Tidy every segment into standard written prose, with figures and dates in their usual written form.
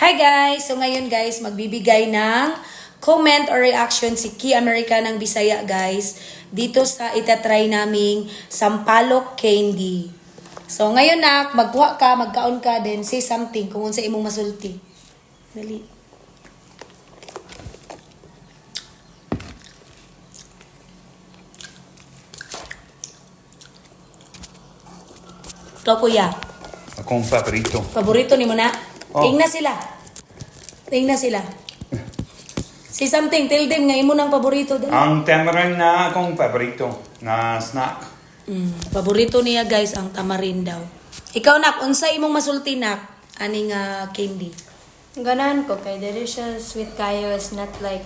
Hi guys! So ngayon guys, magbibigay ng comment or reaction si Key America ng Bisaya, guys, dito sa itatry naming Sampalok Candy. So ngayon nak, magkuha ka, magkaon ka, then say something kung unsa imong masulti. Dali. Ikaw, kuya. Akong paborito. Paborito nimo na? Oh. Tingnan sila. Tingnan sila. Say something, tell them nga imo nang paborito. Dali. Ang tamarind na akong paborito na snack. Paborito niya guys ang tamarind daw. Ikaw nak, unsa imong masulti nak aning candy? Ganahan ko kay dili siya sweet kayo, is not like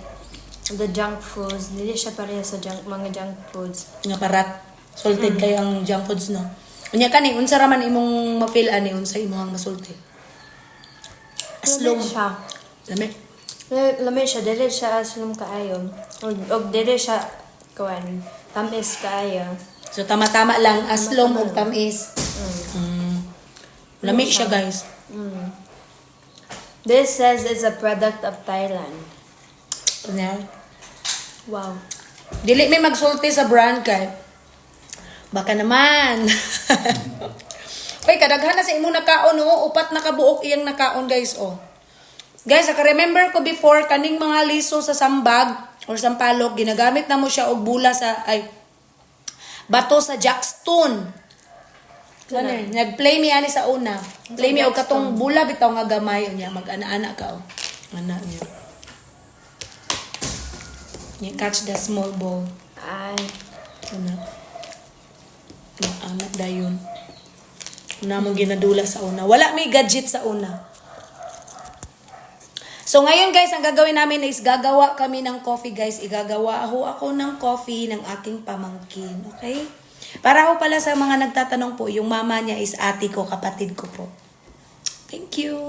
the junk foods. Dili siya pareha sa junk mga junk foods. Nga parat salted kayo ang junk foods, no. Unya kani unsa ra man imong ma-feel ani, unsa imong masulti? Aslom. Lami siya. Lami. Lami siya, dili siya aslom kaayo. Og dili siya kuan tamis kaayo. So tama-tama lang aslom ug tamis. Lami siya guys. This says it's a product of Thailand. Unya. Wow. Dili may magsulti sa brand kay baka naman. Uy, kadaghan na sa imong nakaon, oh. Upat na kabuok iyang nakaon, guys, oh. Guys, aka-remember ko before, kaning mga liso sa sambag or sampalok, ginagamit na mo siya og bula sa, ay, bato sa jackstone. Ano, nag-play mi ani sa una. Play mi og katong bula bitaw nga gamay niya, mag-ana-ana ka oh. Ana niya. You catch the small ball. Ay, Una. Anak dayon. Una mong ginadula sa una. Wala may gadget sa una. So ngayon guys, ang gagawin namin is gagawa kami ng coffee, guys. Igagawa ho ako ng coffee ng aking pamangkin. Okay? Para ho pala sa mga nagtatanong po, yung mama niya is ate ko, kapatid ko po. Thank you.